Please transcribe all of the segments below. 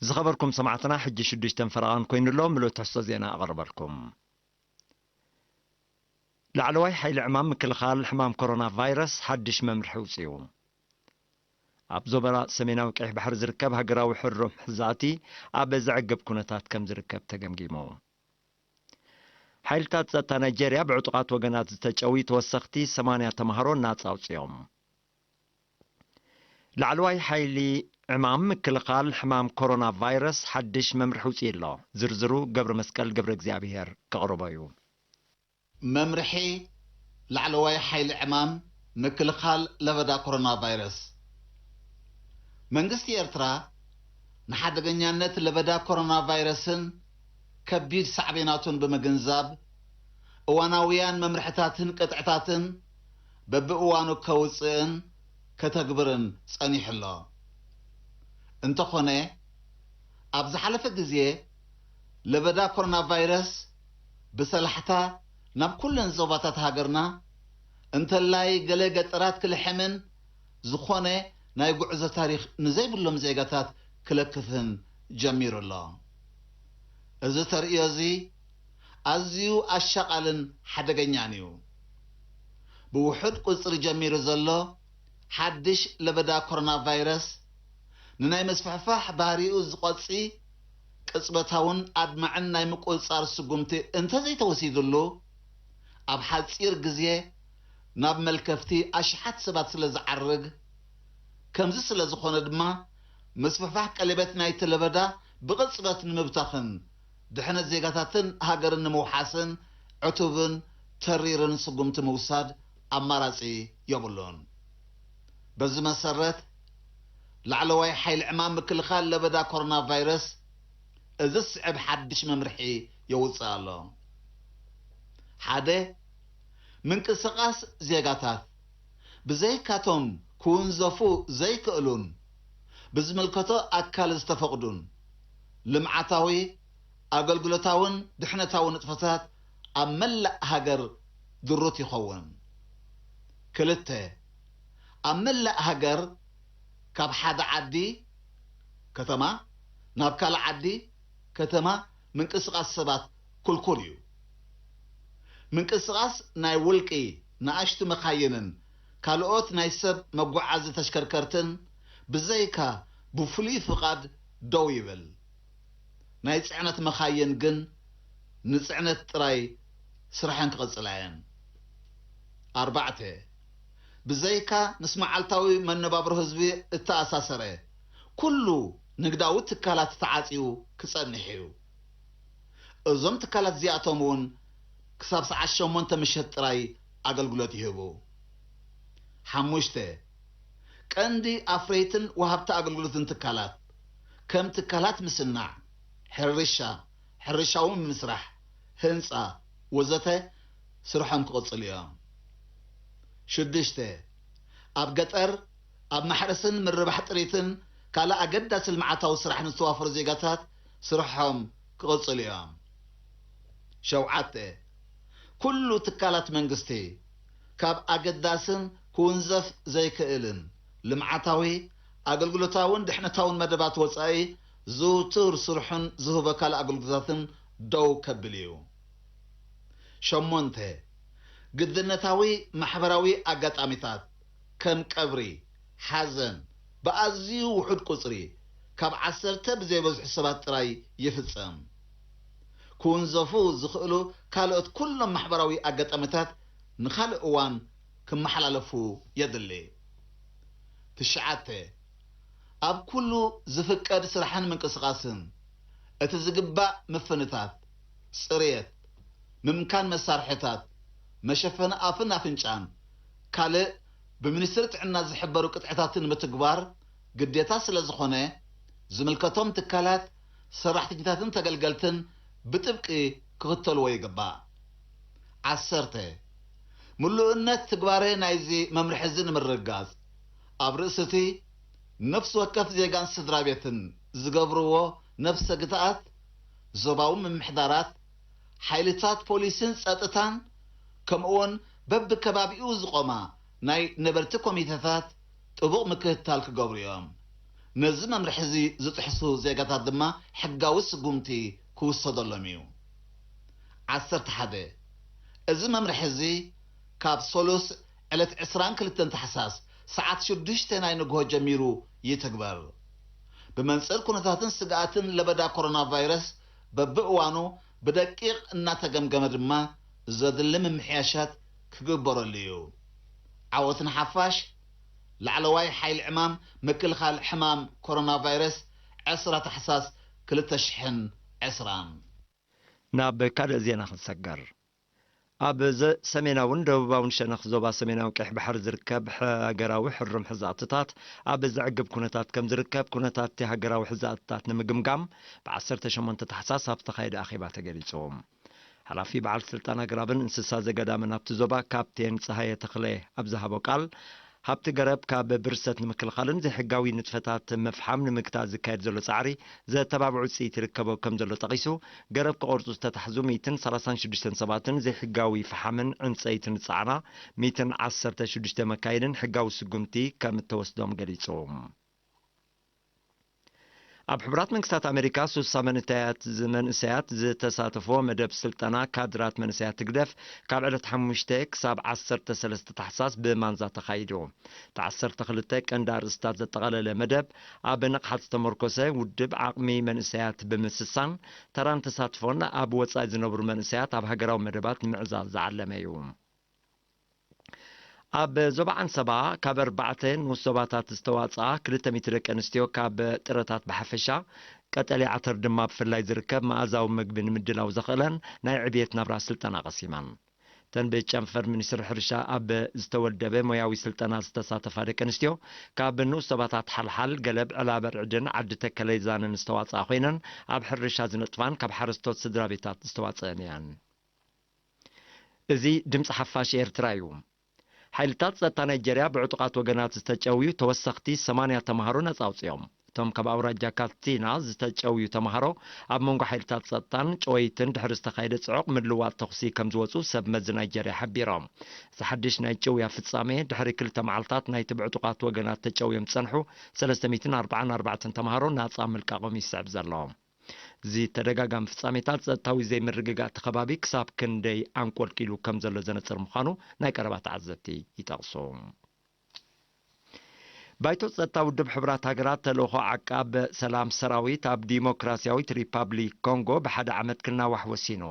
ዝኸበርኩም ሰማዕትና፣ ሕጂ ሽዱሽተን ፈረቓን ኮይኑሎ፣ ምሉእ ትሕዝቶ ዜና ኣቕርበልኩም። ላዕለዋይ ሓይሊ ዕማም ምክልኻል ሕማም ኮሮና ቫይረስ ሓድሽ መምርሒ ኣውጺኡ። ኣብ ዞባ ሰሜናዊ ቀይሕ ባሕሪ ዝርከብ ሃገራዊ ሕሩም ሕዛእቲ ኣብ ዘዕግብ ኩነታት ከም ዝርከብ ተገምጊሙ። ሓይልታት ጸጥታ ናይጄርያ ብዕጡቓት ወገናት ዝተጨውዩ ተወሰኽቲ ሰማንያ ተምሃሮ ናጻ ኣውጺኦም። ላዕለዋይ ሓይሊ ዕማም ምክልኻል ሕማም ኮሮና ቫይረስ ሓድሽ መምርሒ ኣውጺኡ ኣሎ። ዝርዝሩ ገብረ መስቀል ገብረ እግዚኣብሔር ከቕርቦ እዩ። መምርሒ ላዕለዋይ ሓይሊ ዕማም ምክልኻል ለበዳ ኮሮና ቫይረስ። መንግስቲ ኤርትራ ንሓደገኛነት ለበዳ ኮሮና ቫይረስን ከቢድ ሳዕቤናቱን ብምግንዛብ፣ እዋናውያን መምርሕታትን ቅጥዕታትን በብእዋኑ ከውጽእን ከተግብርን ጸኒሑ ኣሎ። እንተኾነ፣ ኣብ ዝሓለፈ ግዜ ለበዳ ኮሮና ቫይረስ ብሰላሕታ ናብ ኩለን ዞባታት ሃገርና፣ እንተላይ ገለ ገጠራት ክልሕምን ዝኾነ ናይ ጉዕዞ ታሪኽ ንዘይብሎም ዜጋታት ክለክፍን ጀሚሩ ኣሎ። እዚ ተርእዮ እዚ ኣዝዩ ኣሻቓልን ሓደገኛን እዩ። ብውሑድ ቁጽሪ ጀሚሩ ዘሎ ሓድሽ ለበዳ ኮሮና ቫይረስ፣ ንናይ ምስፍሕፋሕ ባህሪኡ ዝቖጺ፣ ቅጽበታውን ኣድማዕን ናይ ምቁጽጻር ስጉምቲ እንተዘይተወሲዱሉ፣ ኣብ ሓጺር ግዜ ናብ መልከፍቲ ኣሽሓት ሰባት ስለ ዝዓርግ፣ ከምዚ ስለ ዝኾነ ድማ፣ ምስፍሕፋሕ ቀለቤት ናይቲ ለበዳ ብቕጽበት ንምብታኽን ድሕነት ዜጋታትን ሃገርን ንምውሓስን ዕቱብን ተሪርን ስጉምቲ ምውሳድ ኣማራጺ የብሉን። በዚ መሰረት፣ ላዕለዋይ ሓይሊ ዕማም ምክልኻል ለበዳ ኮሮና ቫይረስ እዚ ዝስዕብ ሓድሽ መምርሒ የውጽእ ኣሎ። ሓደ፣ ምንቅስቓስ ዜጋታት ብዘይካቶም ክውንዘፉ ዘይክእሉን ብዝምልከቶ ኣካል ዝተፈቕዱን ልምዓታዊ፣ ኣገልግሎታውን ድሕነታዊ ንጥፈታት ኣብ መላእ ሃገር ድሩት ይኸውን። ክልተ፣ ኣብ መላእ ሃገር ካብ ሓደ ዓዲ፣ ከተማ፣ ናብ ካልእ ዓዲ፣ ከተማ፣ ምንቅስቓስ ሰባት ክልኩል እዩ። ምንቅስቓስ ናይ ውልቂ ንኣሽቱ መኻይንን ካልኦት ናይ ሰብ መጓዓዚ ተሽከርከርትን ብዘይካ ብፍሉይ ፍቓድ ደው ይብል። ናይ ጽዕነት መኻይን ግን ንጽዕነት ጥራይ ስርሐን ክቕጽላ እየን። ኣርባዕተ፣ ብዘይካ ምስ መዓልታዊ መነባብሮ ህዝቢ እተኣሳሰረ ኩሉ ንግዳዊ ትካላት ተዓጽዩ ክጸንሕ እዩ። እዞም ትካላት እዚኣቶም እውን ክሳብ ሰዓት ሸሞንተ ምሸት ጥራይ ኣገልግሎት ይህቡ። ሓሙሽተ፣ ቀንዲ ኣፍረይትን ወሃብቲ ኣገልግሎትን ትካላት፣ ከም ትካላት ምስናዕ፣ ሕርሻ፣ ሕርሻዊ ምምስራሕ፣ ህንጻ፣ ወዘተ፣ ስርሖም ክቕጽሉ እዮም። ሽዱሽተ፣ ኣብ ገጠር፣ ኣብ ማሕረስን ምርባሕ ጥሪትን ካልእ ኣገዳሲ ልምዓታዊ ስራሕን ዝተዋፈሩ ዜጋታት ስርሖም ክቕጽሉ እዮም። ሸውዓተ፣ ኩሉ ትካላት መንግስቲ፣ ካብ ኣገዳስን ክውንዘፍ ዘይክእልን ልምዓታዊ፣ ኣገልግሎታውን ድሕነታውን መደባት ወጻኢ ዝውቱር ስርሑን ዝህቦ ካልእ ኣገልግሎታትን ደው ከብል እዩ። ሸሞንተ፣ ግድነታዊ ማሕበራዊ ኣጋጣሚታት ከም ቀብሪ፣ ሓዘን፣ ብኣዝዩ ውሑድ ቁጽሪ ካብ ዓሰርተ ብዘይበዝሑ ሰባት ጥራይ ይፍጸም። ክውንዘፉ ዝኽእሉ ካልኦት ኩሎም ማሕበራዊ ኣጋጣሚታት ንኻልእ እዋን ክመሓላለፉ የድሊ። ትሽዓተ፣ ኣብ ኩሉ ዝፍቀድ ስራሕን ምንቅስቓስን እቲ ዝግባእ ምፍንታት፣ ጽርየት፣ ምምካን መሳርሒታት፣ መሸፈኒ ኣፍን ኣፍንጫን ካልእ ብሚኒስትሪ ጥዕና ዝሕበሩ ቅጥዕታትን ምትግባር ግዴታ ስለ ዝኾነ፣ ዝምልከቶም ትካላት፣ ሰራሕተኛታትን ተገልገልትን ብጥብቂ ክኽተልዎ ይግባእ። ዓሰርተ፣ ምሉእነት ትግባረ ናይዚ መምርሒ እዚ ንምርግጋጽ፣ ኣብ ርእሲ እቲ ነፍሲ ወከፍ ዜጋን ስድራ ቤትን ዝገብርዎ ነፍሰ ግትኣት፣ ዞባዊ ምምሕዳራት፣ ሓይልታት ፖሊስን ጸጥታን፣ ከምኡውን በብከባቢኡ ዝቖማ ናይ ነበርቲ ኮሚተታት ጥቡቕ ምክትታል ክገብሩ እዮም። ነዚ መምርሒ እዚ ዝጥሕሱ ዜጋታት ድማ ሕጋዊ ስጉምቲ ክውሰደሎም እዩ። ዓሰርተ ሓደ፣ እዚ መምርሒ እዚ ካብ ሰሉስ ዕለት ዕስራን ክልተን ታሕሳስ ሰዓት ሽዱሽተ ናይ ንግሆ ጀሚሩ ይትግበር። ብመንጽር ኩነታትን ስግኣትን ለበዳ ኮሮና ቫይረስ በብእዋኑ ብደቂቕ እናተገምገመ ድማ ዘድሊ ምምሕያሻት ክግበረሉ እዩ። ዓወት ንሓፋሽ! ላዕለዋይ ሓይሊ ዕማም ምክልኻል ሕማም ኮሮና ቫይረስ ዕስራ ታሕሳስ ክልተ ሽሕን ዕስራን። ናብ ካልእ ዜና ክንሰገር። ኣብ ዘ-፣ ሰሜናውን ደቡባውን ሸነኽ ዞባ ሰሜናዊ ቀይሕ ባሕሪ ዝርከብ ሃገራዊ ሕሩም ሕዛእትታት ኣብ ዘዕግብ ኩነታት ከም ዝርከብ ኩነታት እቲ ሃገራዊ ሕዛእትታት ንምግምጋም ብ ዓሰርተ ሸሞንተ ታሕሳስ ኣብ ዝተኻየደ ኣኼባ ተገሊጹ። ሓላፊ በዓል ስልጣን ኣግራብን እንስሳ ዘገዳምን ኣብቲ ዞባ ካፕቴን ጸሃየ ተኽለ ኣብ ዝሃቦ ቃል፣ ሃብቲ ገረብ ካብ ብርሰት ንምክልኻልን ዘይሕጋዊ ንጥፈታት ምፍሓም ንምግታእ ዝካየድ ዘሎ ጻዕሪ ዘተባብዕ ውጽኢት ይርከቦ ከም ዘሎ ጠቒሱ፣ ገረብ ክቖርጹ ዝተታሕዙ ሚእትን ሰላሳን ሽዱሽተን ሰባትን ዘይሕጋዊ ፈሓምን ዕንጸይትን ዝጸዓና ሚእትን ዓሰርተ ሽዱሽተ መካይንን ሕጋዊ ስጉምቲ ከም እተወስዶም ገሊጹ። ኣብ ሕቡራት መንግስታት ኣሜሪካ ሱሳ መንእሰያት ዝ-፣ መንእሰያት ዝተሳተፍዎ መደብ ስልጠና ካድራት መንእሰያት ህግደፍ ካብ ዕለት ሓሙሽተ ክሳብ ዓሰርተ ሰለስተ ታሕሳስ ብማንዛ ተኻይዱ። እቲ ዓሰርተ ክልተ ቀንዲ ኣርእስታት ዘጠቓለለ መደብ ኣብ ንቕሓት ዝተመርኮሰ ውድብ ዓቕሚ መንእሰያት ብምስሳን ተራን ተሳትፎን ኣብ ወጻኢ ዝነብሩ መንእሰያት ኣብ ሃገራዊ መደባት ንምዕዛዝ ዝዓለመ እዩ። ኣብ ዞባ ዓንሰባ ካብ ኣርባዕተ ንኡስ ዞባታት ዝተዋጽኣ ክልተ ሚእቲ ደቂ ኣንስትዮ ካብ ጥረታት ብሓፈሻ ቀጠልያ ዓተር ድማ ብፍላይ ዝርከብ መኣዛዊ መግቢ ንምድላው ዘኽእለን ናይ ዕብየት ናብራ ስልጠና ቀሲመን። እተን ብጨንፈር ሚኒስትሪ ሕርሻ ኣብ ዝተወደበ ሞያዊ ስልጠና ዝተሳተፋ ደቂ ኣንስትዮ ካብ ንኡስ ዞባታት ሓልሓል፣ ገለብ፣ ዕላበ ርዕድን ዓዲ ተከለይዛንን ዝተዋጽኣ ኮይነን ኣብ ሕርሻ ዝነጥፋን ካብ ሓረስቶት ስድራ ቤታት ዝተዋጽአን እየን። እዚ ድምፂ ሓፋሽ ኤርትራ እዩ። ሓይልታት ጸጥታ ናይጀርያ ብዕጡቓት ወገናት ዝተጨውዩ ተወሰኽቲ ሰማንያ ተምሃሮ ነጻ ኣውጺኦም። እቶም ካብ ኣውራጃ ካትሲና ዝተጨውዩ ተምሃሮ ኣብ መንጎ ሓይልታት ጸጥታን ጨወይትን ድሕሪ ዝተኻየደ ጽዑቕ ምልውዋጥ ተኹሲ ከም ዝወጹ ሰብ መዚ ናይጀርያ ሓቢሮም። እዚ ሓድሽ ናይ ጭውያ ፍጻሜ ድሕሪ ክልተ መዓልታት ናይቲ ብዕጡቓት ወገናት ተጨውዮም ዝጸንሑ ሰለስተ ሚእትን ኣርባዓን ኣርባዕተን ተምሃሮ ናጻ ምልቃቖም ይስዕብ ዘሎ። እዚ ተደጋጋሚ ፍጻሜታት ጸጥታዊ ዘይምርግጋእ እቲ ከባቢ ክሳብ ክንደይ ኣንቆልቂሉ ከም ዘሎ ዘነጽር ምዃኑ ናይ ቀረባ ተዓዘብቲ ይጠቕሱ። ባይቶ ጸጥታ ውድብ ሕቡራት ሃገራት ተልእኾ ዓቃብ ሰላም ሰራዊት ኣብ ዲሞክራሲያዊት ሪፓብሊክ ኮንጎ ብሓደ ዓመት ክናዋሕ ወሲኑ።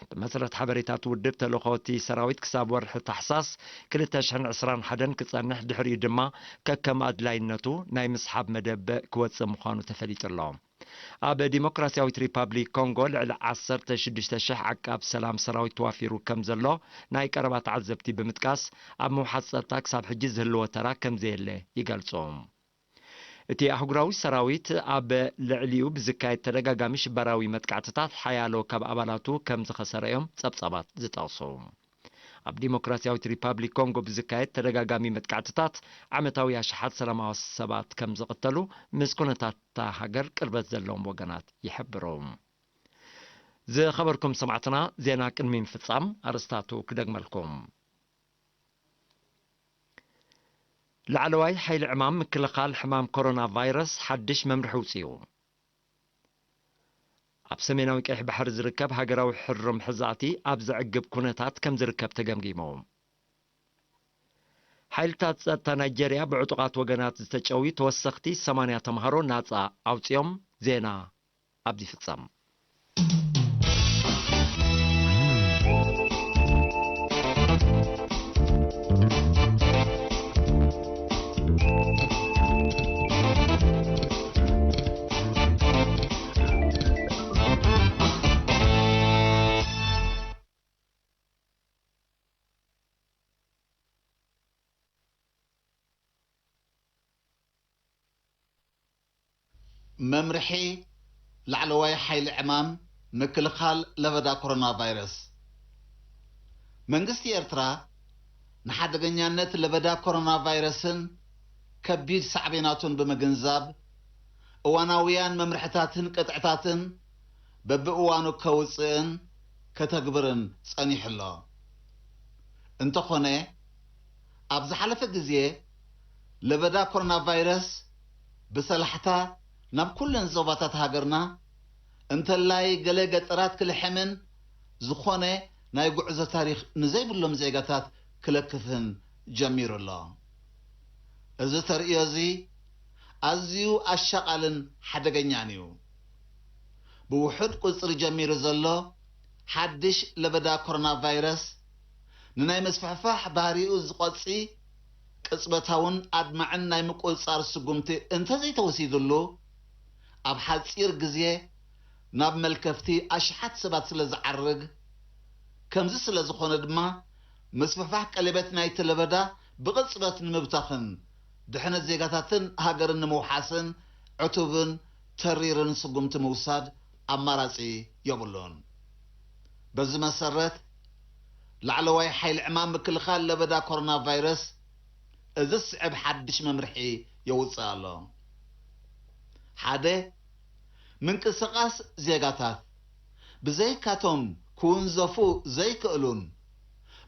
ብመሰረት ሓበሬታት ውድብ ተልእኾ እቲ ሰራዊት ክሳብ ወርሒ ታሕሳስ ክልተ ሽሕን ዕስራን ሓደን ክጸንሕ ድሕሪኡ ድማ ከከም ኣድላይነቱ ናይ ምስሓብ መደብ ክወጽእ ምዃኑ ተፈሊጡ ኣሎ። ኣብ ዲሞክራሲያዊት ሪፓብሊክ ኮንጎ ልዕሊ ዓሰርተ ሽዱሽተ ሽሕ ዓቃብ ሰላም ሰራዊት ተዋፊሩ ከም ዘሎ ናይ ቀረባ ተዓዘብቲ ብምጥቃስ፣ ኣብ ምውሓስ ጸጥታ ክሳብ ሕጂ ዝህልዎ ተራ ከም ዘየለ ይገልጹ። እቲ ኣህጉራዊ ሰራዊት ኣብ ልዕሊኡ ብዝካየድ ተደጋጋሚ ሽበራዊ መጥቃዕትታት ሓያሎ ካብ ኣባላቱ ከም ዝኸሰረ እዮም ጸብጻባት ዝጠቕሱ። ኣብ ዲሞክራሲያዊት ሪፓብሊክ ኮንጎ ብዝካየድ ተደጋጋሚ መጥቃዕትታት ዓመታዊ ኣሽሓት ሰላማዊ ሰባት ከም ዝቕተሉ ምስ ኩነታት እታ ሃገር ቅርበት ዘለዎም ወገናት ይሕብሩ። ዝኸበርኩም ሰማዕትና፣ ዜና ቅድሚ ምፍጻም ኣርእስታቱ ክደግመልኩም። ላዕለዋይ ሓይሊ ዕማም ምክልኻል ሕማም ኮሮና ቫይረስ ሓድሽ መምርሒ ኣውጺኡ። ኣብ ሰሜናዊ ቀይሕ ባሕሪ ዝርከብ ሃገራዊ ሕሩም ሕዛእቲ ኣብ ዘዕግብ ኩነታት ከም ዝርከብ ተገምጊሙ። ሓይልታት ጸጥታ ናይጀርያ ብዕጡቓት ወገናት ዝተጨውዩ ተወሰኽቲ ሰማንያ ተምሃሮ ናጻ ኣውጺኦም። ዜና ኣብዚ ይፍጸም። መምርሒ ላዕለዋይ ሓይሊ ዕማም ምክልኻል ለበዳ ኮሮና ቫይረስ። መንግስቲ ኤርትራ ንሓደገኛነት ለበዳ ኮሮና ቫይረስን ከቢድ ሳዕቤናቱን ብምግንዛብ፣ እዋናውያን መምርሕታትን ቅጥዕታትን በብእዋኑ ከውጽእን ከተግብርን ጸኒሑ ኣሎ። እንተኾነ፣ ኣብ ዝሓለፈ ግዜ ለበዳ ኮሮና ቫይረስ ብሰላሕታ ናብ ኩለን ዞባታት ሃገርና፣ እንተላይ ገለ ገጠራት ክልሕምን ዝኾነ ናይ ጉዕዞ ታሪኽ ንዘይብሎም ዜጋታት ክለክፍን ጀሚሩ ኣሎ። እዚ ተርእዮ እዚ ኣዝዩ ኣሻቓልን ሓደገኛን እዩ። ብውሑድ ቁጽሪ ጀሚሩ ዘሎ ሓድሽ ለበዳ ኮሮና ቫይረስ፣ ንናይ ምስፍሕፋሕ ባህሪኡ ዝቐጺ፣ ቅጽበታውን ኣድማዕን ናይ ምቁጽጻር ስጉምቲ እንተዘይተወሲዱሉ፣ ኣብ ሓጺር ግዜ ናብ መልከፍቲ ኣሽሓት ሰባት ስለ ዝዓርግ፣ ከምዚ ስለ ዝኾነ ድማ፣ ምስፍሕፋሕ ቀለቤት ናይቲ ለበዳ ብቕጽበት ንምብታኽን፣ ድሕነት ዜጋታትን ሃገርን ንምውሓስን፣ ዕቱብን ተሪርን ስጉምቲ ምውሳድ ኣማራጺ የብሉን። በዚ መሰረት፣ ላዕለዋይ ሓይሊ ዕማም ምክልኻል ለበዳ ኮሮና ቫይረስ እዚ ዝስዕብ ሓድሽ መምርሒ የውጽእ ኣሎ። ሓደ፣ ምንቅስቓስ ዜጋታት ብዘይካቶም ክውንዘፉ ዘይክእሉን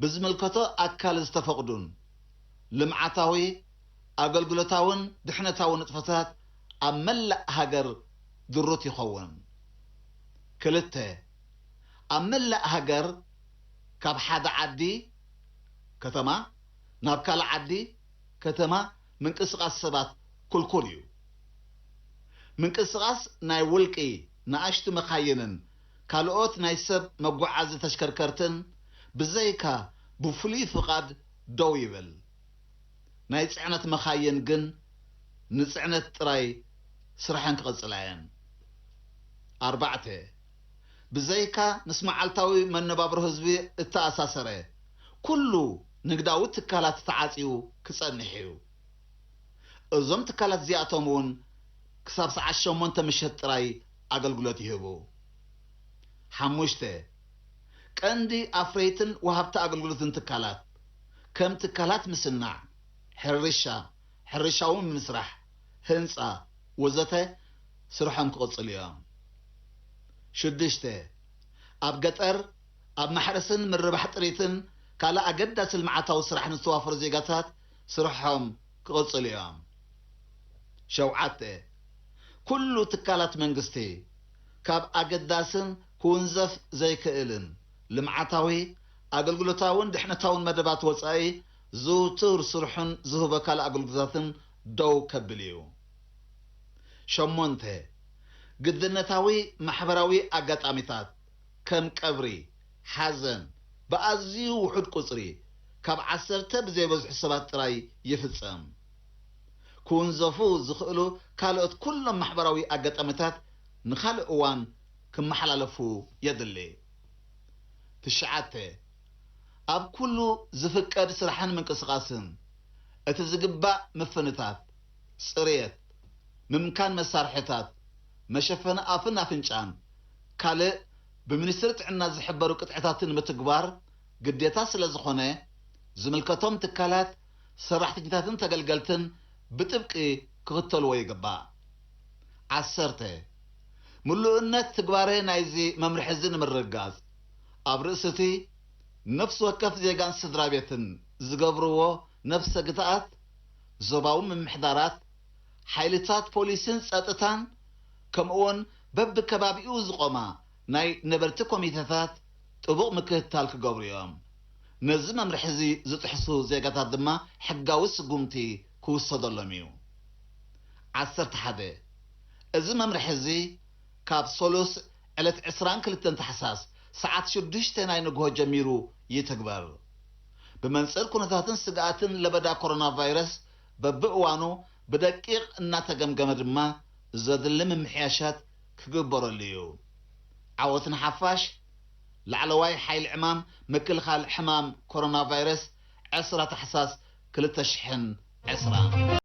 ብዝምልከቶ ኣካል ዝተፈቕዱን ልምዓታዊ፣ ኣገልግሎታውን ድሕነታዊ ንጥፈታት ኣብ መላእ ሃገር ድሩት ይኸውን። ክልተ፣ ኣብ መላእ ሃገር ካብ ሓደ ዓዲ፣ ከተማ፣ ናብ ካልእ ዓዲ፣ ከተማ፣ ምንቅስቓስ ሰባት ክልኩል እዩ። ምንቅስቓስ ናይ ውልቂ ንኣሽቱ መኻይንን ካልኦት ናይ ሰብ መጓዓዚ ተሽከርከርትን ብዘይካ ብፍሉይ ፍቓድ ደው ይብል። ናይ ጽዕነት መኻይን ግን ንጽዕነት ጥራይ ስርሐን ክቕጽላ እየን። ኣርባዕተ፣ ብዘይካ ምስ መዓልታዊ መነባብሮ ህዝቢ እተኣሳሰረ ኩሉ ንግዳዊ ትካላት ተዓጽዩ ክጸንሕ እዩ። እዞም ትካላት እዚኣቶም እውን ክሳብ ሰዓት ሸሞንተ ምሸት ጥራይ ኣገልግሎት ይህቡ። ሓሙሽተ፣ ቀንዲ ኣፍረይትን ወሃብቲ ኣገልግሎትን ትካላት፣ ከም ትካላት ምስናዕ፣ ሕርሻ፣ ሕርሻዊ ምስራሕ፣ ህንጻ፣ ወዘተ ስርሖም ክቕጽሉ እዮም። ሽዱሽተ፣ ኣብ ገጠር፣ ኣብ ማሕረስን ምርባሕ ጥሪትን ካልእ ኣገዳሲ ልምዓታዊ ስራሕን ዝተዋፈሩ ዜጋታት ስርሖም ክቕጽሉ እዮም። ሸውዓተ፣ ኩሉ ትካላት መንግስቲ ካብ ኣገዳስን ክውንዘፍ ዘይክእልን ልምዓታዊ፣ ኣገልግሎታውን ድሕነታውን መደባት ወጻኢ ዝውቱር ስርሑን ዝህቦ ካልእ ኣገልግሎታትን ደው ከብል እዩ። ሸሞንተ፣ ግድነታዊ ማሕበራዊ ኣጋጣሚታት ከም ቀብሪ፣ ሓዘን፣ ብኣዝዩ ውሑድ ቁጽሪ ካብ ዓሰርተ ብዘይበዝሑ ሰባት ጥራይ ይፍጸም። ክውንዘፉ ዝኽእሉ ካልኦት ኩሎም ማሕበራዊ ኣጋጣሚታት ንኻልእ እዋን ክመሓላለፉ የድሊ። ትሽዓተ፣ ኣብ ኩሉ ዝፍቀድ ስራሕን ምንቅስቓስን እቲ ዝግባእ ምፍንታት፣ ጽሬት፣ ምምካን መሳርሒታት፣ መሸፈኒ ኣፍን ኣፍንጫን ካልእ ብሚኒስትሪ ጥዕና ዝሕበሩ ቅጥዕታትን ምትግባር ግዴታ ስለ ዝኾነ፣ ዝምልከቶም ትካላት፣ ሰራሕተኛታትን ተገልገልትን ብጥብቂ ክኽተልዎ ይግባእ። ዓሰርተ፣ ምሉእነት ትግባረ ናይዚ መምርሒ እዚ ንምርግጋጽ፣ ኣብ ርእሲ እቲ ነፍሲ ወከፍ ዜጋን ስድራ ቤትን ዝገብርዎ ነፍሰ ግትኣት፣ ዞባዊ ምምሕዳራት፣ ሓይልታት ፖሊስን ጸጥታን፣ ከምኡውን በብከባቢኡ ዝቖማ ናይ ነበርቲ ኮሚተታት ጥቡቕ ምክትታል ክገብሩ እዮም። ነዚ መምርሒ እዚ ዝጥሕሱ ዜጋታት ድማ ሕጋዊ ስጉምቲ ክውሰደሎም እዩ። ዓሰርተ ሓደ፣ እዚ መምርሒ እዚ ካብ ሰሉስ ዕለት ዕስራን ክልተን ታሕሳስ ሰዓት ሽዱሽተ ናይ ንግሆ ጀሚሩ ይትግበር። ብመንጽር ኩነታትን ስግኣትን ለበዳ ኮሮና ቫይረስ በብእዋኑ ብደቂቕ እናተገምገመ ድማ ዘድሊ ምምሕያሻት ክግበረሉ እዩ። ዓወት ንሓፋሽ! ላዕለዋይ ሓይሊ ዕማም ምክልኻል ሕማም ኮሮና ቫይረስ፣ ዕስራ ታሕሳስ ክልተ ሽሕን ዕስራን።